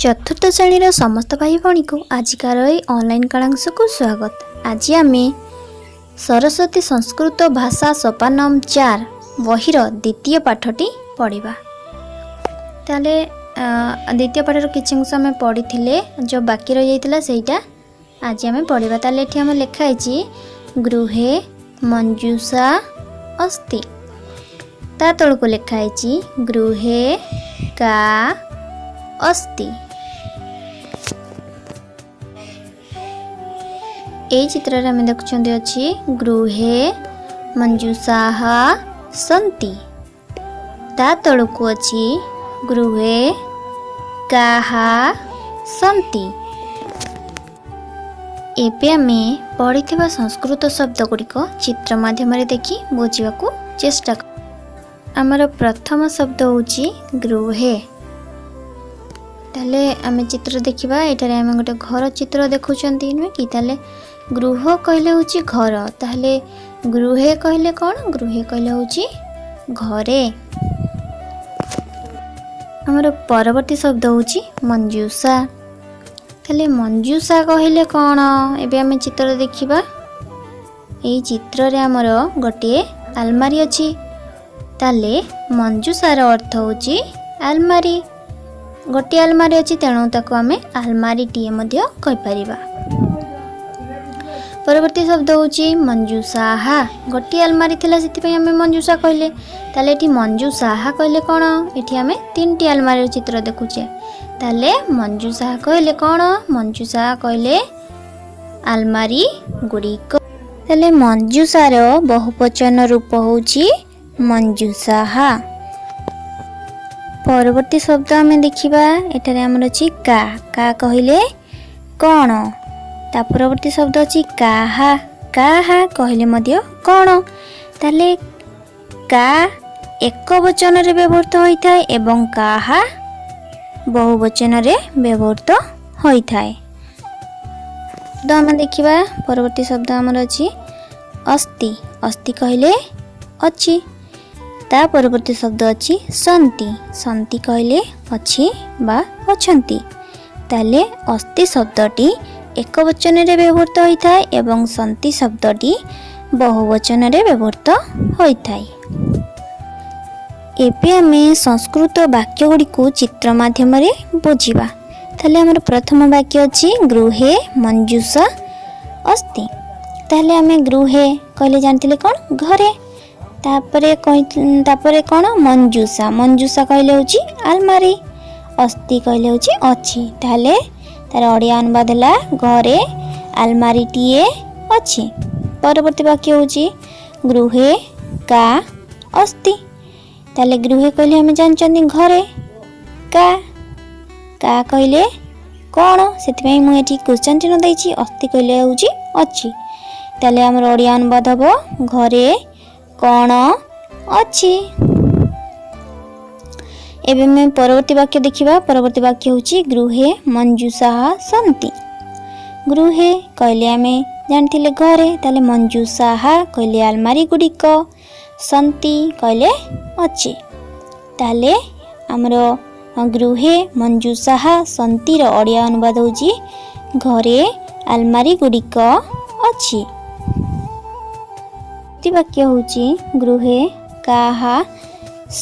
ଚତୁର୍ଥ ଶ୍ରେଣୀର ସମସ୍ତ ଭାଇ ଭଉଣୀକୁ ଆଜିକାର ଏହି ଅନଲାଇନ୍ କାଳାଂଶକୁ ସ୍ୱାଗତ। ଆଜି ଆମେ ସରସ୍ୱତୀ ସଂସ୍କୃତ ଭାଷା ସୋପାନମ 4 ବହିର ଦ୍ୱିତୀୟ ପାଠଟି ପଢ଼ିବା। ତାହେଲେ ଦ୍ୱିତୀୟ ପାଠର କିଛି ଅଂଶ ଆମେ ପଢ଼ିଥିଲେ, ଯେଉଁ ବାକି ରହିଯାଇଥିଲା ସେଇଟା ଆଜି ଆମେ ପଢ଼ିବା। ତାହେଲେ ଏଠି ଆମେ ଲେଖା ହେଇଛି ଗୃହେ ମଞ୍ଜୁଷା ଅସ୍ତି, ତା ତଳକୁ ଲେଖା ହେଇଛି ଗୃହେ କା ଅସ୍ତି। ଏଇ ଚିତ୍ରରେ ଆମେ ଦେଖୁଛନ୍ତି ଅଛି ଗୃହେ ମଞ୍ଜୁଷାଃ ସନ୍ତି, ତା ତଳକୁ ଅଛି ଗୃହେ କାହା ସନ୍ତି। ଏବେ ଆମେ ପଢ଼ିଥିବା ସଂସ୍କୃତ ଶବ୍ଦ ଗୁଡ଼ିକ ଚିତ୍ର ମାଧ୍ୟମରେ ଦେଖି ବୁଝିବାକୁ ଚେଷ୍ଟା କର। ଆମର ପ୍ରଥମ ଶବ୍ଦ ହେଉଛି ଗୃହେ। ତାହେଲେ ଆମେ ଚିତ୍ର ଦେଖିବା। ଏଠାରେ ଆମେ ଗୋଟେ ଘର ଚିତ୍ର ଦେଖୁଛନ୍ତି, ନୁହେଁ କି? ତାହେଲେ ଗୃହ କହିଲେ ହେଉଛି ଘର, ତାହେଲେ ଗୃହେ କହିଲେ କ'ଣ? ଗୃହେ କହିଲେ ହେଉଛି ଘରେ। ଆମର ପରବର୍ତ୍ତୀ ଶବ୍ଦ ହେଉଛି ମଞ୍ଜୁଷା। ତାହେଲେ ମଞ୍ଜୁଷା କହିଲେ କ'ଣ? ଏବେ ଆମେ ଚିତ୍ର ଦେଖିବା। ଏଇ ଚିତ୍ରରେ ଆମର ଗୋଟିଏ ଆଲମାରି ଅଛି। ତାହେଲେ ମଞ୍ଜୁଷାର ଅର୍ଥ ହେଉଛି ଆଲମାରି। ଗୋଟିଏ ଆଲମାରି ଅଛି, ତେଣୁ ତାକୁ ଆମେ ଆଲମାରିଟିଏ ମଧ୍ୟ କହିପାରିବା। ପରବର୍ତ୍ତୀ ଶବ୍ଦ ହେଉଛି ମଞ୍ଜୁଷାହା। ଗୋଟିଏ ଆଲମାରି ଥିଲା, ସେଥିପାଇଁ ଆମେ ମଞ୍ଜୁଷା କହିଲେ। ତାହେଲେ ଏଠି ମଞ୍ଜୁଷାହା କହିଲେ କ'ଣ? ଏଠି ଆମେ ତିନିଟି ଆଲମାରିର ଚିତ୍ର ଦେଖୁଛେ। ତାହେଲେ ମଞ୍ଜୁଷାହା କହିଲେ କ'ଣ? ମଞ୍ଜୁଷାହା କହିଲେ ଆଲମାରି ଗୁଡ଼ିକ। ତାହେଲେ ମଞ୍ଜୁଷାର ବହୁବଚନ ରୂପ ହେଉଛି ମଞ୍ଜୁଷାହା। ପରବର୍ତ୍ତୀ ଶବ୍ଦ ଆମେ ଦେଖିବା। ଏଠାରେ ଆମର ଅଛି କା। କା କହିଲେ କ'ଣ? ତା ପରବର୍ତ୍ତୀ ଶବ୍ଦ ଅଛି କାହା। କାହା କହିଲେ ମଧ୍ୟ କ'ଣ? ତାହେଲେ କା ଏକ ବଚନରେ ବ୍ୟବହୃତ ହୋଇଥାଏ ଏବଂ କାହା ବହୁବଚନରେ ବ୍ୟବହୃତ ହୋଇଥାଏ। ତ ଆମେ ଦେଖିବା ପରବର୍ତ୍ତୀ ଶବ୍ଦ ଆମର ଅଛି ଅସ୍ତି। ଅସ୍ତି କହିଲେ ଅଛି। ତା ପରବର୍ତ୍ତୀ ଶବ୍ଦ ଅଛି ସନ୍ତି। ସନ୍ତି କହିଲେ ଅଛି ବା ଅଛନ୍ତି। ତାହେଲେ ଅସ୍ତି ଶବ୍ଦଟି ଏକ ବଚନରେ ବ୍ୟବହୃତ ହୋଇଥାଏ ଏବଂ ସନ୍ତି ଶବ୍ଦଟି ବହୁବଚନରେ ବ୍ୟବହୃତ ହୋଇଥାଏ। ଏବେ ଆମେ ସଂସ୍କୃତ ବାକ୍ୟ ଗୁଡ଼ିକୁ ଚିତ୍ର ମାଧ୍ୟମରେ ବୁଝିବା। ତାହେଲେ ଆମର ପ୍ରଥମ ବାକ୍ୟ ଅଛି ଗୃହେ ମଞ୍ଜୁଷା ଅସ୍ତି। ତାହେଲେ ଆମେ ଗୃହେ କହିଲେ ଜାଣିଥିଲେ କ'ଣ? ଘରେ। ତାପରେ କ'ଣ? ମଞ୍ଜୁଷା। ମଞ୍ଜୁଷା କହିଲେ ହେଉଛି ଆଲମାରି। ଅସ୍ତି କହିଲେ ହେଉଛି ଅଛି। ତାହେଲେ ତାର ଓଡ଼ିଆ ଅନୁବାଦ ହେଲା ଘରେ ଆଲମାରିଟିଏ ଅଛି। ପରବର୍ତ୍ତୀ ବାକ୍ୟ ହେଉଛି ଗୃହେ କା ଅସ୍ତି। ତାହେଲେ ଗୃହେ କହିଲେ ଆମେ ଜାଣିଛନ୍ତି ଘରେ, କା କା କହିଲେ କ'ଣ, ସେଥିପାଇଁ ମୁଁ ଏଠି କ୍ୱେଶ୍ଚନ୍ ଚିହ୍ନ ଦେଇଛି। ଅସ୍ତି କହିଲେ ହେଉଛି ଅଛି। ତାହେଲେ ଆମର ଓଡ଼ିଆ ଅନୁବାଦ ହେବ ଘରେ କ'ଣ ଅଛି। ଏବେ ଆମେ ପରବର୍ତ୍ତୀ ବାକ୍ୟ ଦେଖିବା। ପରବର୍ତ୍ତୀ ବାକ୍ୟ ହେଉଛି ଗୃହେ ମଞ୍ଜୁଷାଃ ସନ୍ତି। ଗୃହେ କହିଲେ ଆମେ ଜାଣିଥିଲେ ଘରେ, ତାହେଲେ ମଞ୍ଜୁଷାଃ କହିଲେ ଆଲମାରି ଗୁଡ଼ିକ, ସନ୍ତି କହିଲେ ଅଛି। ତାହେଲେ ଆମର ଗୃହେ ମଞ୍ଜୁଷାଃ ସନ୍ତିର ଓଡ଼ିଆ ଅନୁବାଦ ହେଉଛି ଘରେ ଆଲମାରି ଗୁଡ଼ିକ ଅଛି। ବାକ୍ୟ ହେଉଛି ଗୃହେ କାହା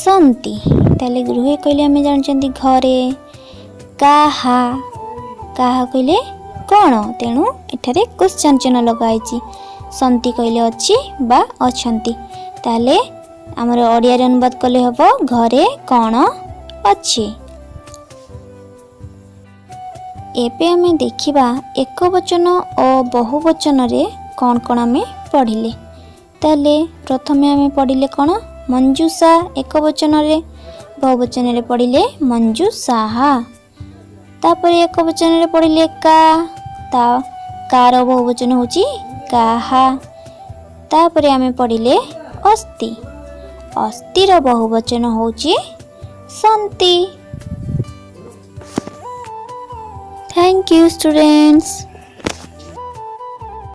ସନ୍ତି। ତାହେଲେ ଗୃହେ କହିଲେ ଆମେ ଜାଣିଛନ୍ତି ଘରେ, କାହା କାହା କହିଲେ କ'ଣ, ତେଣୁ ଏଠାରେ କ୍ୱେଶ୍ଚନ୍ ଚିହ୍ନ ଲଗାହେଇଛି। ସନ୍ତି କହିଲେ ଅଛି ବା ଅଛନ୍ତି। ତାହେଲେ ଆମର ଓଡ଼ିଆରେ ଅନୁବାଦ କଲେ ହେବ ଘରେ କ'ଣ ଅଛି। ଏବେ ଆମେ ଦେଖିବା ଏକବଚନ ଓ ବହୁବଚନରେ କ'ଣ କ'ଣ ଆମେ ପଢ଼ିଲେ। ତାହେଲେ ପ୍ରଥମେ ଆମେ ପଢ଼ିଲେ କ'ଣ? ମଞ୍ଜୁଷା ଏକବଚନରେ, ବହୁବଚନରେ ପଢ଼ିଲେ ମଞ୍ଜୁଷାହା। ତାପରେ ଏକବଚନରେ ପଢ଼ିଲେ କା, ତା କାର ବହୁବଚନ ହେଉଛି କାହା। ତାପରେ ଆମେ ପଢ଼ିଲେ ଅସ୍ତି, ଅସ୍ତିର ବହୁବଚନ ହେଉଛି ସନ୍ତି। Thank you students.